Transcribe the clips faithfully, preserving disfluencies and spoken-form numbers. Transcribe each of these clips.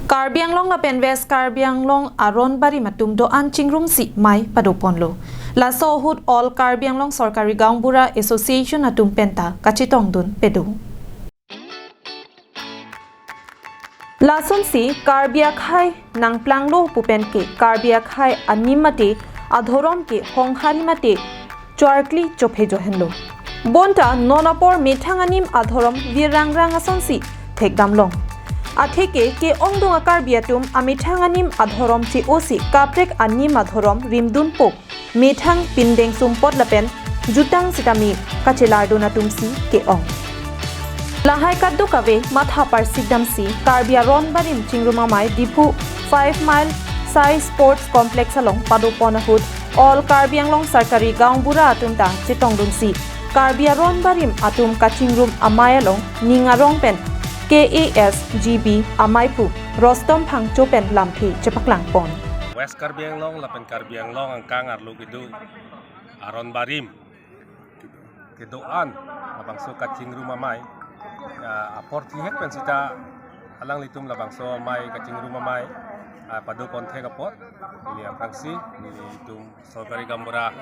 Karbi Anglong lapen West Karbi Anglong aron barim atum do-an chingrumsi mei padoponlo. Laso ahut All Karbi Anglong Sorkari Gaonbura Association atum penta kachetongdun pado. Lasonsi Karbi akhei nangplanglo pu pen ke Karbi akhei anim mate adhorom ke honghari mate choarkli chophe johenlo. Bonta non apor methang anim adhorom virrangrang asonsi thekdamlong. Atheke ke-ongdung a-Karbi atum amethang anim adhorom che-osi kaprek anim adhorom rimdunpo. Methang pindeng sumpot lapen jutang sitame kachelardun atumsi ke-ong. Lahai kadokave matha parsikdamsi Karbi aron barim chingrum amei Diphu five mile Sai Sports Complex along padopon ahut All Karbi Anglong Sorkari Gaonbura atum ta chetongdunsi Karbi aron barim atum kachingrum amei along ning arong pen K A S G B ameiphu Rostom Phangcho pen lamthe chepaklangpon. West Karbi Anglong lapen Karbi Anglong angkang arlo kedo aron barim kedo-an labangso kachingrum amei, ah, apor thihek pen sita alanglitum labangso amei kachingrum amei, ah, padopon thek apot ili aphrangsi nelitum Sorkari Gaonbura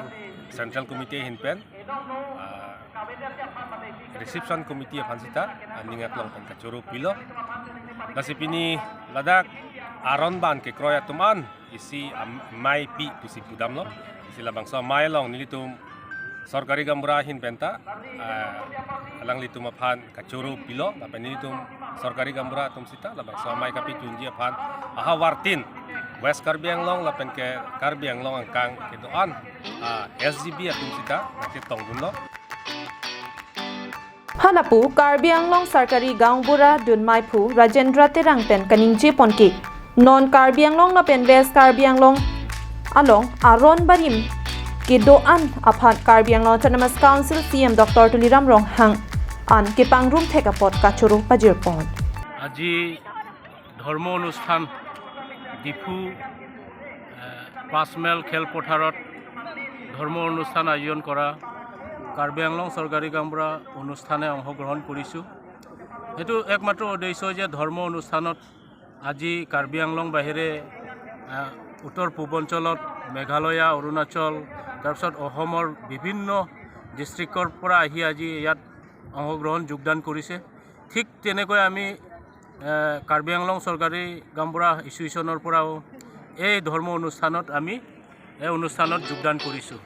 Central Committee ahin pen, ah, Reception Committee aphan sita, ah, ning aklong pen kachoro pilo. Lasi pini ladak aron ban kekroi atum an isi am-, ameipi pusi pudamlo. Isi labangso amei along nelitum Sorkari Gaonbura ahin penta, ah, alanglitum aphan kachoro pilo, lapen nelitum Sorkari Gaonbura atum sita labangso amei kapechunji aphan ahavartin West Karbi Anglong lapen ke Karbi Anglong angkang kedo-an, ah, S G B atum sita nangchetongdunlo. Halapu Karbi Anglong Sorkari Gaonbura dunmeiphu Rajendra Terang pen kaningjepon ke non Karbi Anglong lapen West Karbi Anglong along aron barim kedo-an aphan Karbi Anglong Autonomous Council C E M Doctor Tuliram Ronghang an kepangrum thek apot kachoro pajirpon. আজি ধৰ্ম অনুষ্ঠান ডিফু, এ, পাঁচ মাইল খেলপথাৰত ধৰ্ম অনুষ্ঠান আয়োজন কৰা কাৰ্বি আংলং চৰকাৰী গাঁওবুঢ়া অনুষ্ঠানে অংশগ্ৰহণ কৰিছোঁ। সেইটো একমাত্ৰ উদ্দেশ্য যে ধৰ্ম অনুষ্ঠানত আজি কাৰ্বি আংলং বাহিৰে, এ, উত্তৰ পূৰ্বাঞ্চলত মেঘালয়া, অৰুণাচল, তাৰপিছত অসমৰ বিভিন্ন ডিষ্ট্ৰিক্টৰ পৰা আহি আজি ইয়াত অংশগ্ৰহণ, যোগদান কৰিছে। ঠিক তেনেকৈ আমি, এ, কাৰ্বি আংলং চৰকাৰী গাঁওবুঢ়া এছ'চিয়েশ্যনৰ পৰাও এই ধৰ্ম অনুষ্ঠানত আমি এই অনুষ্ঠানত যোগদান কৰিছোঁ।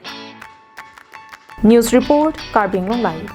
News report, Karbi Anglong Live.